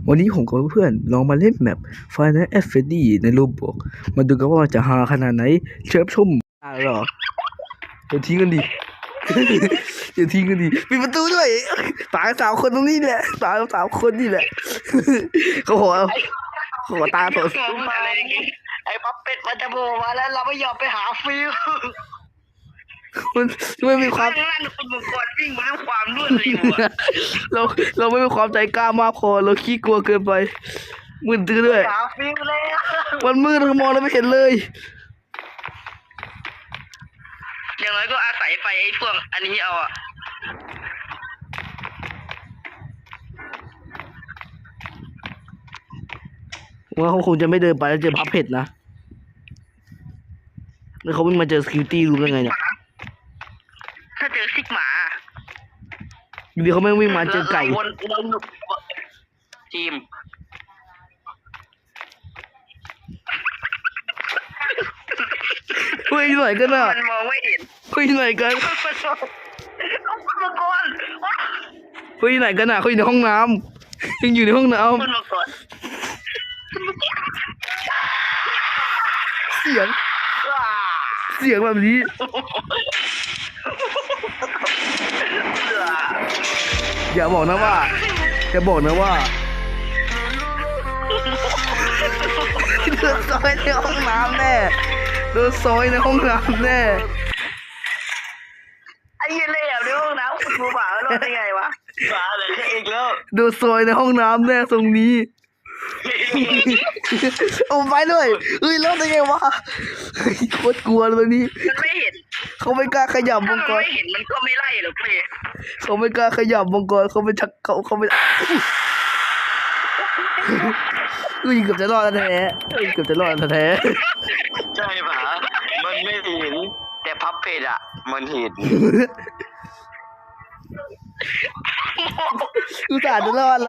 ວັນນີ້ຜົມກັບເພື່ອນໆລອງມາຫຼິ້ນແມັບ Five Nights at Freddy ໃນ Roblox ມາດູກັນວ່າຈະຮາຂະໜາດໃດ. ເຊີນຊົມ. ຕາຍແລ້ວເຫາະ. ຢ່າຖິ້ມກັນດິ ຢ່າຖິ້ມກັນດິ ປິດປະຕູດ້ວຍ. ຕາຍສາມຄົນຕົງນີ້ແຫຼະ ຕາຍສາມຄົນນີ້ແຫຼະ. ເຂົາຂໍ ເຂົາຂໍຕາຍເຖາະ. ໄອ້ບັກເປັດມັນຈະໂຜມາແລ້ວ ເຮົາບໍ່ຍອມໄປຫາ Phil. ມັນ ມັນມີຄວາມ ນັ້ນ ຄຸນມັງກອນວິ່ງມາດ້ວຍຄວາມລວດເລັວອະ. ເຮົາ ເຮົາບໍ່ມີຄວາມໃຈກ້າມາກພໍ ເຮົາຂີ້ກົວເກີນໄປ. ມືດຕື່ນດ້ວຍ ຫາ Phil ແລ້ວ. ມັນມືດ ເຮົາມອງແລ້ວບໍ່ເຫັນເລີຍ. ຢ່າງໜ້ອຍກໍອາໄສໄຟໄອ້ພວກອັນນີ້ເອົາອະ. ວ່າເຮົາຄົງຈະໄມ່ເດີນໄປແລ້ວເຈີພັບເພັດນະ. ແລ້ວເຂົາວິ່ງມາເຈີ security room ໄດ້ໄງເນຍ? ຖ້າເຈີຊິກໝາ ຢູ່ດີເຂົາແມ່ງວິ່ງມາເຈີໄກ່. ລະ ລະ ທີມ ເຮີ້ຍ ຢູ່ໃນກັນນະ? ມັນມອງໄມ່ເຫັນ. ເຮີ້ຍ ຢູ່ໃນກັນ? ມັນມອງ ມັນມອງກ່ອນ. ເຮີ້ຍ ຢູ່ໃນກັນນະ? ເຂົາຢູ່ໃນຫ້ອງນ້ຳ. ຍັງຢູ່ໃນຫ້ອງນ້ຳ. ມັນມອງກ່ອນ. ສຽງ ສຽງແບບນີ້. ຢ່າບອກນະວ່າ ຢ່າບອກນະວ່າ ໂດນຊອຍໃນຫ້ອງນ້ຳແນ່ ໂດນຊອຍໃນຫ້ອງນ້ຳແນ່. ໄອ້ເຫຍ ແລ້ວໃນຫ້ອງນ້ຳ ກູບາລອດໄດ້ໄງວະ? ບາແລ້ວ ອີກແລ້ວ ໂດນຊອຍໃນຫ້ອງນ້ຳແນ່ຊົງນີ້. ໂອ້ ໄປເລີຍ. ເຮີ້ຍ ລອດໄດ້ໄງວະ? ໂຄດກົວເລີຍນີ້. ມັນໄມ່ເຫັນ ເຂົາໄມ່ກ້າຂະຫຍັບມັງກອນ. ຖ້າມັນໄມ່ເຫັນມັນກໍໄມ່ໄລ່ຫຼອກເວີຍ. ເຂົາໄມ່ກ້າຂະຫຍັບມັງກອນ ເຂົາໄປທັກ ເຂົາ ເຂົາໄປ ເຮີ້ຍ ເກືອບຈະລອດແທ້ ເກືອບຈະລອດແທ້. ໃຊ່ປະ? ມັນໄມ່ເຫັນ ແຕ່ພັບເພັດອະ ມັນເຫັນ. ອຸດສ່າຈະລອດ.